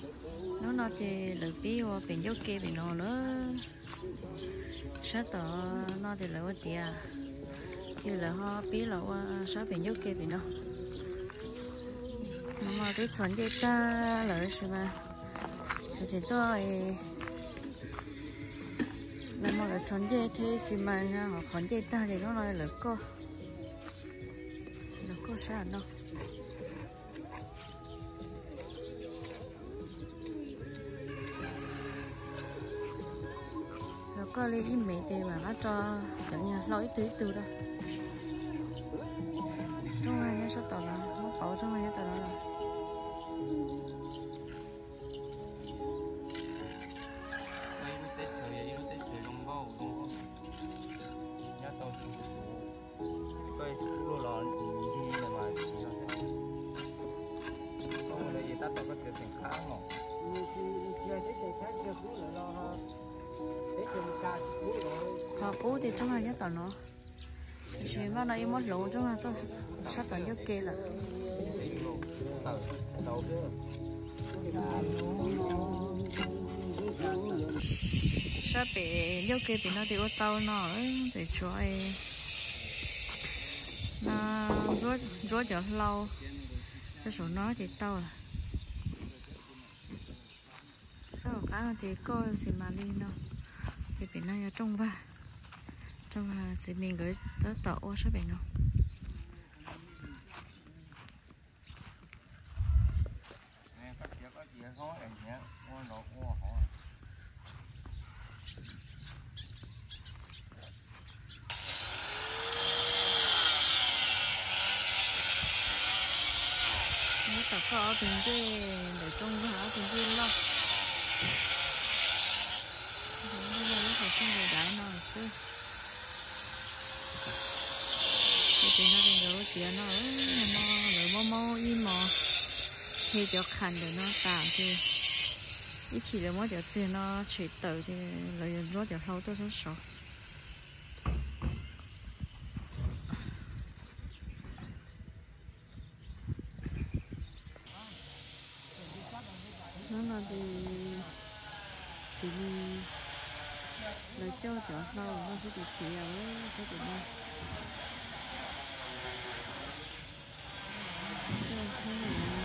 Hnub no ces lawv pib ua pem ncauj ke pem no lawm. Sab tom no ces lawv ua tiav, ces lawv ho pib los ua sab pem ncauj ke pem no. Nag hmo twb txhos ncej tag lawm sis mas lawv tseem tuaj, nag hmo lawv txhos ncej thiab xi mas hov qhov ncej tag ces hnub no lawv koj, lawv koj sab no. Los koj li ib mev ces mam rov tso cov nyuag hlau ib tug ib tug rau. Rooj vag nyob sab tom no, muab pauv rooj vag nyob tom no los. Qhov qub ces rooj vag nyob tom no. Tiam sis npaj no ib muab hloov rooj vag tuaj sab tom ncauj ke lawm. Sab pem ncauj ke pem no ces ua tau no, pem tshuav no ntsuab cov hlau rau saum no ces tau lawm. Sab hauv qab no ces koj xi mas li no, ces pem no yog rooj vag, rooj vag xi mas nkawd tab tom ua sab pem no. Muab tom koj ob tug ncej ntawm rooj vag ob tug ncej loj. Lub qhov rooj dav dav no xwb. Ces pem no ces nkawd ua tiav no, no lawv muab maub ib mos, he cov qhas ntawm no tas ces ib chim lawv muab cov txiag no tshem tawm ces lawv yuav ntsuab cov hlau tuaj sab saud. Hnub no ces txiv Lis lawv coj cov hlau no sab tim txiv, sab tim no. Coj,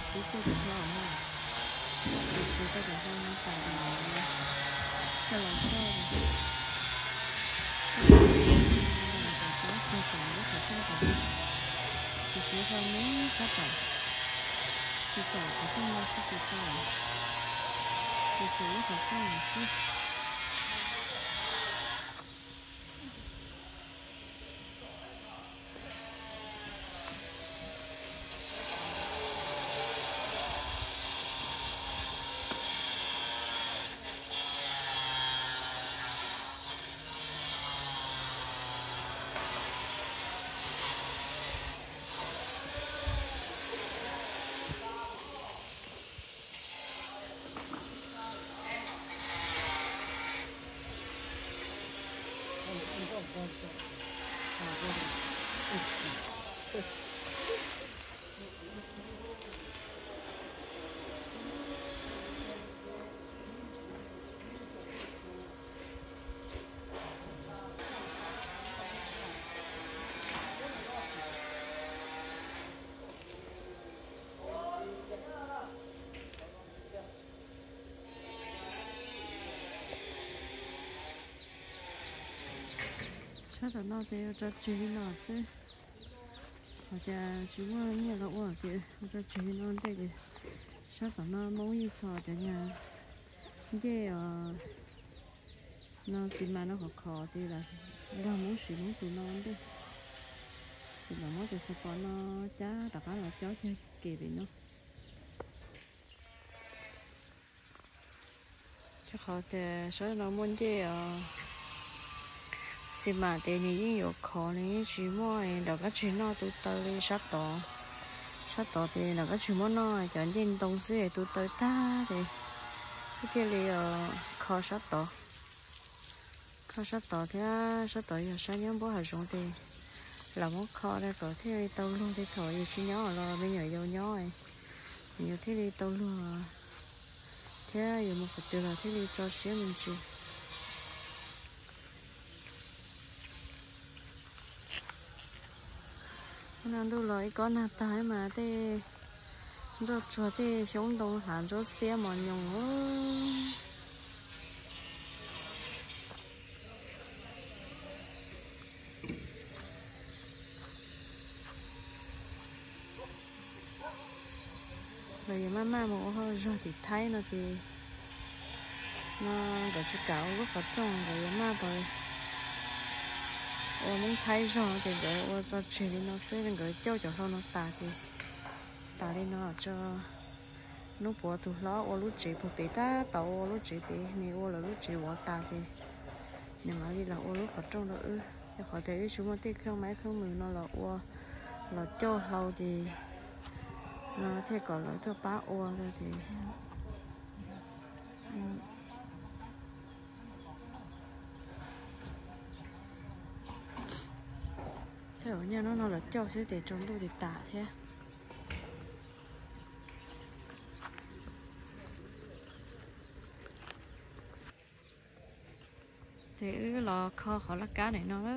txiv coj cov hlau no, txiv txiav tau cov hlau no tas, coj los coj, coj los coj, coj los coj, coj los coj, txiv txiav hlau no sab tom, txiv txiav cov hlau no sab tim tau, txiv txiav lub qhov rooj xwb. Sab tom no ces ua tso tseg li no xwb. Hos cas tsis muaj nyiaj los ua ces ua tso tseg li no ntej ces sab tom no Hmoob yeej txhos cov nyuag ncej os, no xi mas no khov khov ces los nrog Hmoob siv Hmoob tus no ntej, ces los muab cov xov pos no cab rov qab los cob cag kem pem no. Rau qhov tias sab no muaj ncej os, xi mas ces nws yeej yuav khov, nws yeej tsis muaj nram kab tseg noj tu taw li sab tod. Sab tod ces nram kab tseg muab noj cov ncej ntoo xwb es tu taw tag ces thiaj li kho sab tod. Kho sab tod thiab, sab tod yog sab nyob npuab hav zoov ces lam muab kho rau kom thiaj li tau luag, tej thaum yus tsis nyob los me nyuam yaus nyob, me nyuam thiaj li tau luag. Thiab yuav mus qhov twg los thiaj li tso siab me ntsis. No ntuj los ib kob nag tag mas tej ntsuag tsuag tej xyoob ntoo hlav ntsuab xiab mos nyoos. Lawv yuav maj maj mus ua hauj zog tim Thaib no ces no nkawd tsis kam ua lub qhov rooj, nkawd yuav maj mus ua Hmoob Thaib zog ces nkawd ua tso tseg li no xwb, nkawd coj cov hlau no tas ces tas li no tso. Hnub puav tus hlob ua lub tsev puag pem, tab tom ua lub tsev pem, nws ua lawv lub tsev vov tas ces nws mam li los ua lub qhov rooj rau wb. Yog qhov tias wb tsis muaj tej kheej maib kheej mws no los ua, los coj hlau ces no thiaj kom lawv tuaj pab ua ces thiaj nyob no no los coj xwb ces tsaus ntuj ces tas thiab. Ces wb los kho qhov laj kab ntawm no, wb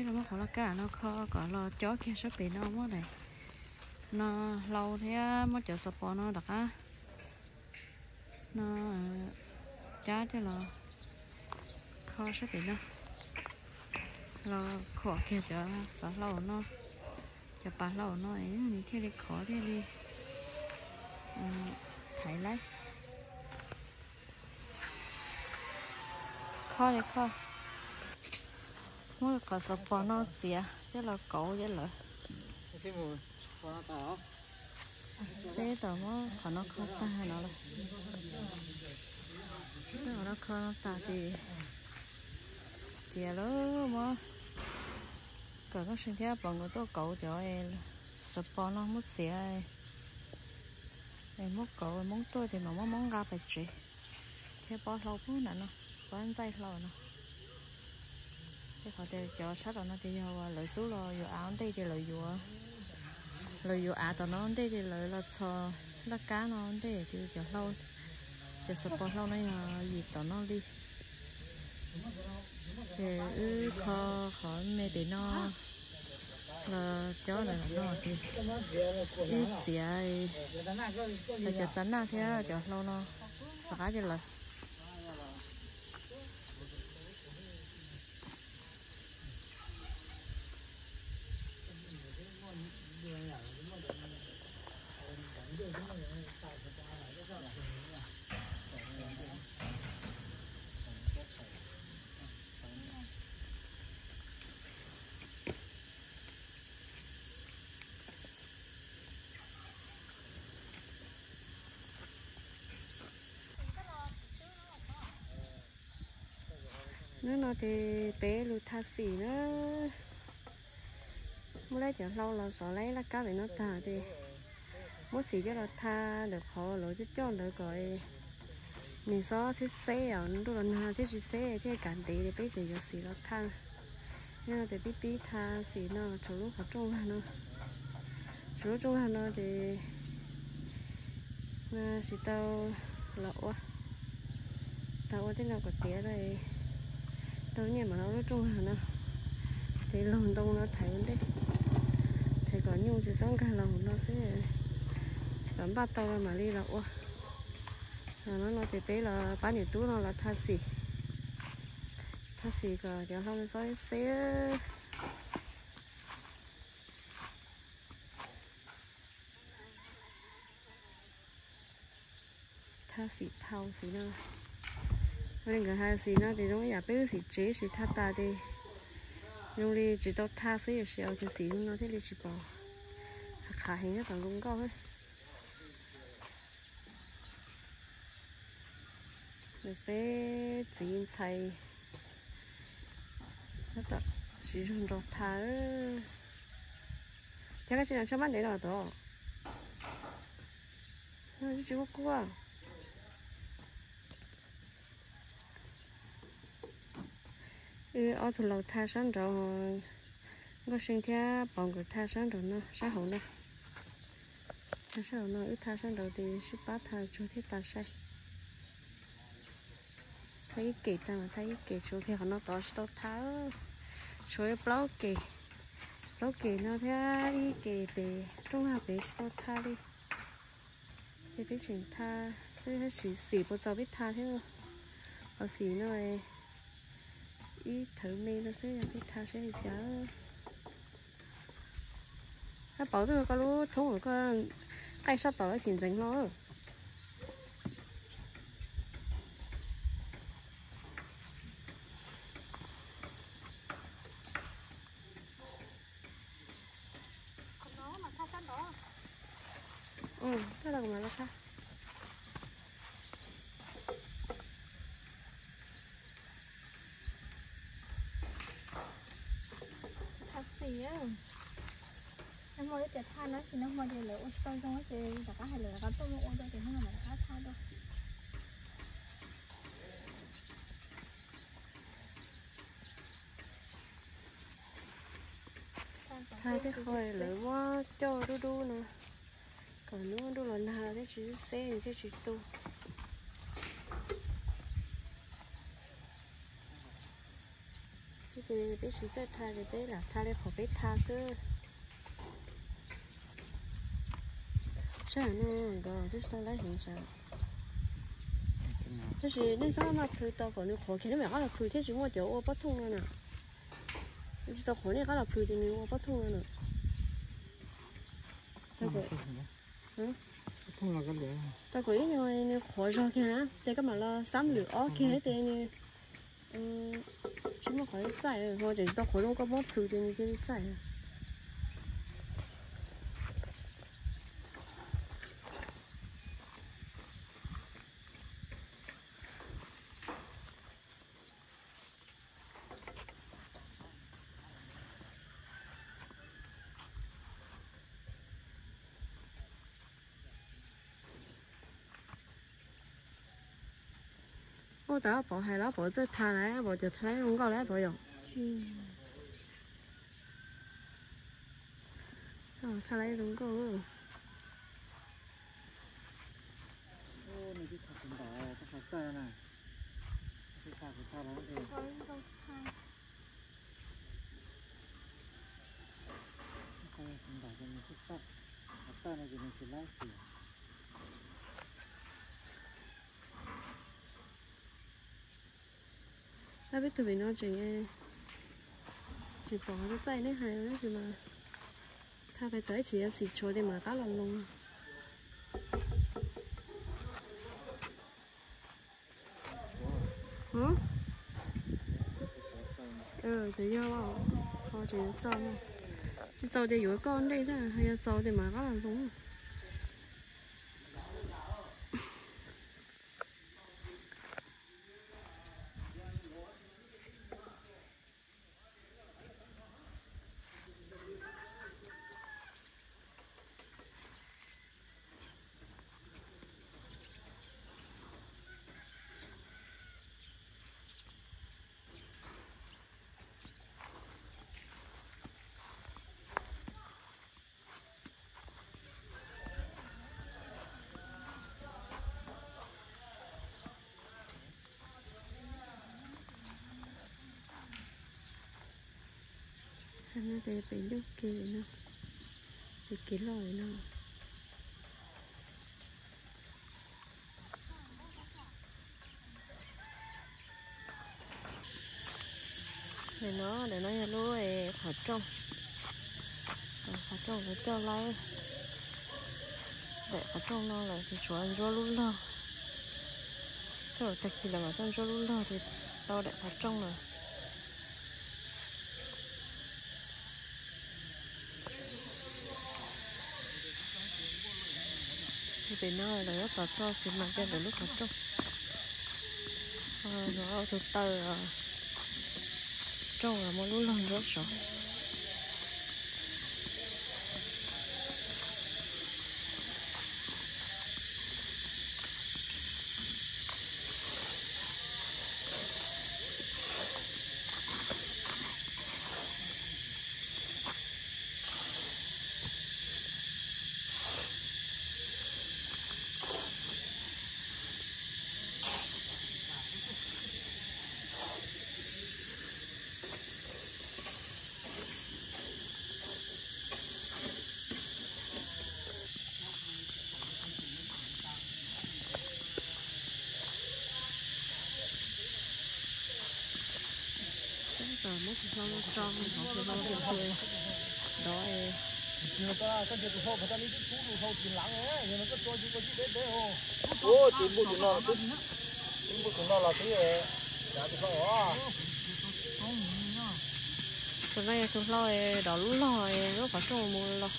los muab qhov laj kab no kho kom los cob kiag sab pem no muab daim no hlau thiab muab cov xov pos no rov qab no cab coj los kho sab pem no, los khuam kiag cov xov hlau no, cov pas hlau no es nws thiaj li khov thiaj li thaiv laib. Kho li kho, muab qhov xov pos no txiav coj los kauv coj lawm. Peb tau muab qhov no kho tag no lawm. Qhov no kho no tas ces txiav lawm, muab kom Nkauj See thiab Pov nkawd tuaj kauv cov xov pos no muab txiav es muab kauv, Hmoob tuaj ces mam muab Hmoob nqa pais tsev thiab pob hlau pub nram no, pob ntxaij hlau no. Tej qhov tias cov sab tom no ces yog uas lawv xub los yuav av ntej ces lawv yuav, lawv yuav av tom no ntej ces lawv los txhos laj kab no ntej ces cov hlau, cov xov pos hlau no yog yim tom no li. Ces wb kho qhov me pem no los cob ntawm no ces wb txiav cov tas naj thiab cov hlau no rov qab coj lawm. Hnub no ces peb lug tha xim na. Muab lawv cov hlau los xov lawv laj kab pem no tag ces muab xim coj los tha ntawm qhov lawv coj coj ntawd kom nws xob xeb xeb os, ntuj los nag thiab tsis xeb thiaj kav ntev ces peb tseem yuav xim los tha. Hnub no ces pib pib tha xim no tshuav lub qhov rooj vag no, tshuav lub rooj vag no ces tsis tau los ua, tau ua tej no kom tiav, tau nyiaj mam los ua lub rooj vag no. Ces laug ntoo no thaiv ua ntej, thaiv kom nyuj tsis txhob nkag los hauv no xwb, kom npaj tau mam li los ua. Hnub no ces peb los pab niam tub no los tha xim, tha xim kom cov hlau txhob xeb. Tha xim thau xim no, li nkawd hais xim no ces zoo ib yam peb lub xim tsev, sis tha tas ces zoo li tsis tau tha xwb, tiam sis ua kiag xim no thiaj li tsis pom qhav heev nyob tom zoo nkauj. Peb txiv ntxhais tab tom siv zog nrog tha. Cas koj tsis nrog tshaj mab ntev los tod? Tsis quaj quaj. Wb ob tug laus tha sab nraud, Nkauj See thiab Pov nkawd tha sab nraud no, sab hauv no. Sab hauv no wb tha sab nraud tes sib pab tha tsuag thiab tas sai. Tha ib kem tag mas tha ib kem, tshuav kiag qhov no tod tsis tau tha. Tshuav plaub kem, plaub kem no thiab ib kem pem rooj vag pem tsis tau tha li. Ces peb tseem tha xwb, tab sis xim puas txaus peb tha thiab. Qhov xim no ib thawv me no xwb, yog peb tha saib li cas. Hab Pov, tuaj koj lub thoob uas koj qaij sab tom lawm tsis ntxeev hlo. Tha xim, nag hmo ib tias tha no, tsis nag hmo ces lawv ua tsis tau zoo ces rov qab hais lawv rov qab tuaj mus ua dua ces hnub no mam rov qab tha dua. Tha tej qhov lawv muab coj dub dub no, kom hnub ntuj los nag los thiaj tsis xeb nws thiaj tsis tu. Ces peb tsis txawj tha ces peb lam tha li qhov peb tha xwb. Sab no nkawd twb tsis tau laib heev tsam. Tab sis nej xob maj plhws tau kom nws qhuav kiag, nej mam rov qab los plhws thiab, tsis muaj cov ua pob thooj no na. Tsis tau qhuav nej rov qab los plhws ces nws ua pob thooj no na. Tau kom ib nyuag nws qhuav zog kiag na ces koj mam los xab lwm ob kiag ces nws tsis muaj qhov txaij, ho tseem tsis tau qhuav zoo koj muab plhws ces nws cia li txaij. Ua tas Pov hais los Pov txawj tha lawm, Pov cov tha zoo nkauj lawm Pov yom. Tha lawm zoo nkauj. Tab peb tug pem no tseem, tseem pom qhov txaij nej hais tab sis mas tha pais tau ib chim yog xim tshuav ces mam qab los loos. Tseem yog, tseem yuav txaus, tsis txaus ces yuav koj ntej xwb, yog txaus ces mam qab los loos. Pem ncauj ke no, pem kev loj no. Nim no, nim no yog lub qhov rooj, qhov rooj lawv coj laib. Daim qhov rooj no lawm ces tshuav ntsuab lub log. Coj tag kis lawm mas coj ntsuab lub log ces tau daim qhov rooj lawm. Pem no lawv tab tom tso xis mas kiag ntawm lub qhov rooj. Tus taw rooj los muaj lub log ntsuab saud. Muab tus hlau tso, tus hlau tus hlau dov. Ces npua tus no los twb, tus no yog tus hlau dov lub log, lub qhov rooj mus los.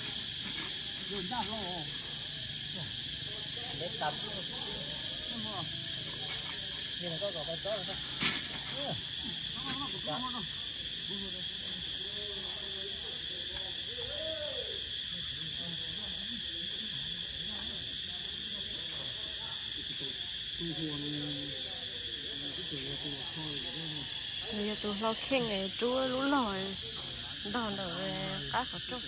Nws yog tus hlau kheej rub lub log ntog ntawm qab qhov rooj.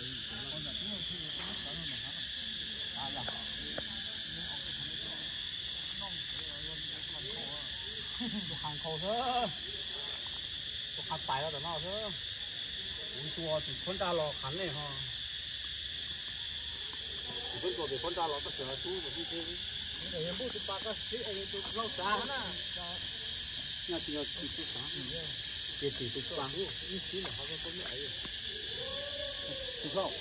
Tus qhav nkhaus xwb, tus qhav pais los tom no xwb. Kuv tua tim qhuab nraj los qhav nej ho. Kuv pheej tua tim qhuab nraj los koj tseem tub tus xib teb. Npua tus pas koj xib es tus hlau xav na. Nyob tsis yog tsis tub xav, ces tim tus pas ib xib los qhov koj koj me tus hlau.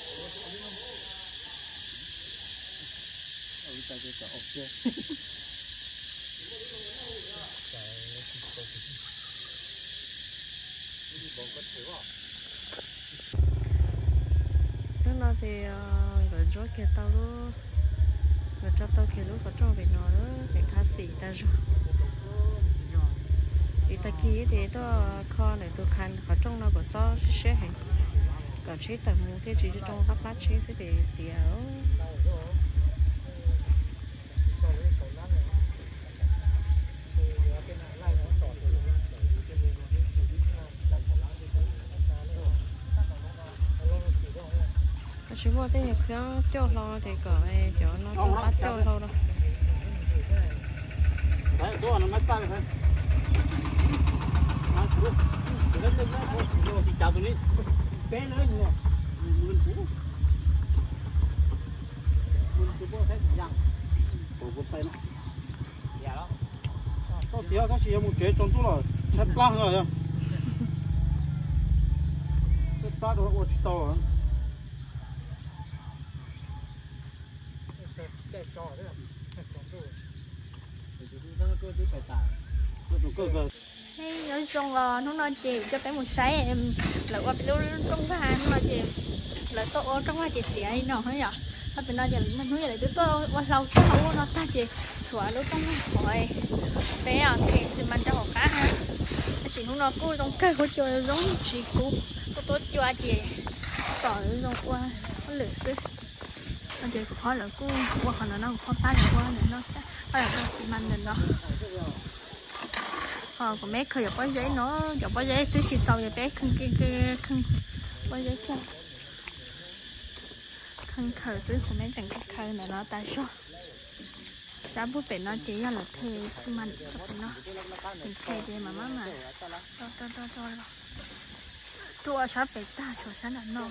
Hnub no ces nkawd ntsuab kiag tau lub, nkawd tso tau kiag lub qhov rooj pem no, pem thaj xim tag zog. Vim tag kis ces tuaj kho ntawm tus qhav qhov rooj no kom xob siab siab heev, kom tsheb tawm mus thiaj tsis tsoo qab plab tsheb xwb ces tiav. Tsis muaj tej nyuag khab coj hlau ces kom cov no coj pab coj hlau no. Tau tiav tab sis yog mus tsev tsaus ntuj los tshaib plab heev os. Tshaib plab rau ua tsis tau. Nyob zoo os, hnub no ces kuv coj peb mus saib lawv ua peb lub rooj vag. Hnub no ces lawv tuaj ua rooj vag ces tiav li no yom. Tau pem no ces hnub yog lawv twb tuaj ua hlau tag ua no tag ces tshuav lub rooj vag hauv peb them xi mas rau hauv qab na. Tab sis hnub no kuj zoo kawg, kuj cua zoo tsis kub, tuaj tuaj cua ces kom zoo ua hauj lwm xwb. No ces kuv phob lawv kuj ua qhov no no, kuv phob pab lawv ua ntawm no, pab lawv ua xi mas ntawm no. Ho kuv me khaws cov pob zeb no, cov pob zeb twb tsis txaus ces peb khaws, khaws pob zeb kiag, khaws khaws xwb, kuv me tseem khaws ntawm no tas zog. Sab puag pem no ces yog lawv them xi mas rau pem no, them ces mam maj mam rau rau rau los. Tuaj ua sab pem tag, tshuav sab nram no.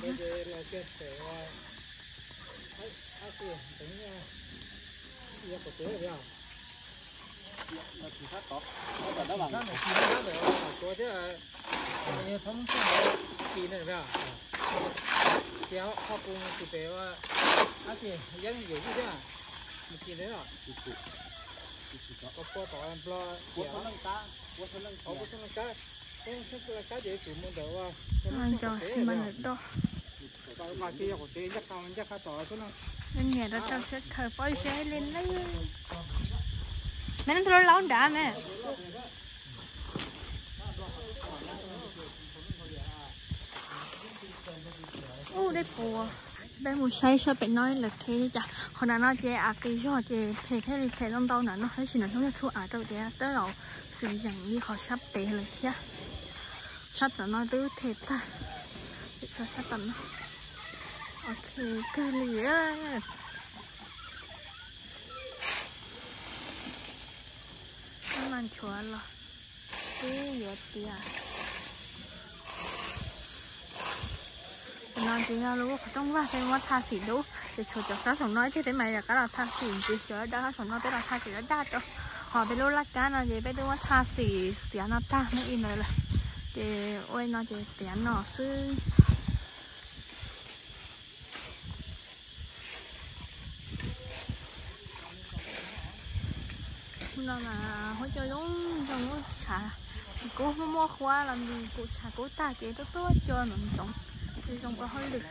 Ces ho kuv mus tim pem, ab ces yab yawm yij thiab, mus tim ntawd. Koj pua tom Nplog, pua txhua leej kab, pua txhua leej kab ces yuav tsum mus ntawm ua, xi mas ntawm do. Mas ces yog qaum tsev ncaj qha, ncaj qha tom xwb no. Niam rau rau siab khaws pob zeb li lawm. Me, neb tus laub nrad me. Ub, dej puas. Peb mus saib sab pem no lawv them li cas. Qhov nram no ces av qis zog ces them thiaj li them tau ntau nram no, tab sis nram no yog txhua av rau ces twb los xwm yeem li qhov sab pem lawm thiab. Sab tom no twb them tag, tsis tshua sab tom no. Ok, kawg li. Mas nchuav los twb yuav tiav. Tus no ces yog lub qhov rooj vag peb muab tha xim dub, ces tshuav cov sab saum no ib teg peb mam li rov qab los tha xim ntxiv, cov daj daj sab saum no peb los tha xim daj daj rau. Ho peb lub laj kab no ces peb twb muab tha xim xiav no tag muaj ib ntawd lawm. Ces ua no ces tiav no xwb. No mas huab cua zoo zoo, tshav kub muaj muaj huab los nws kuv tshav kub tag ces tuaj tuaj cua ntsoov ntsoov, ces zoo ua hauj lwm.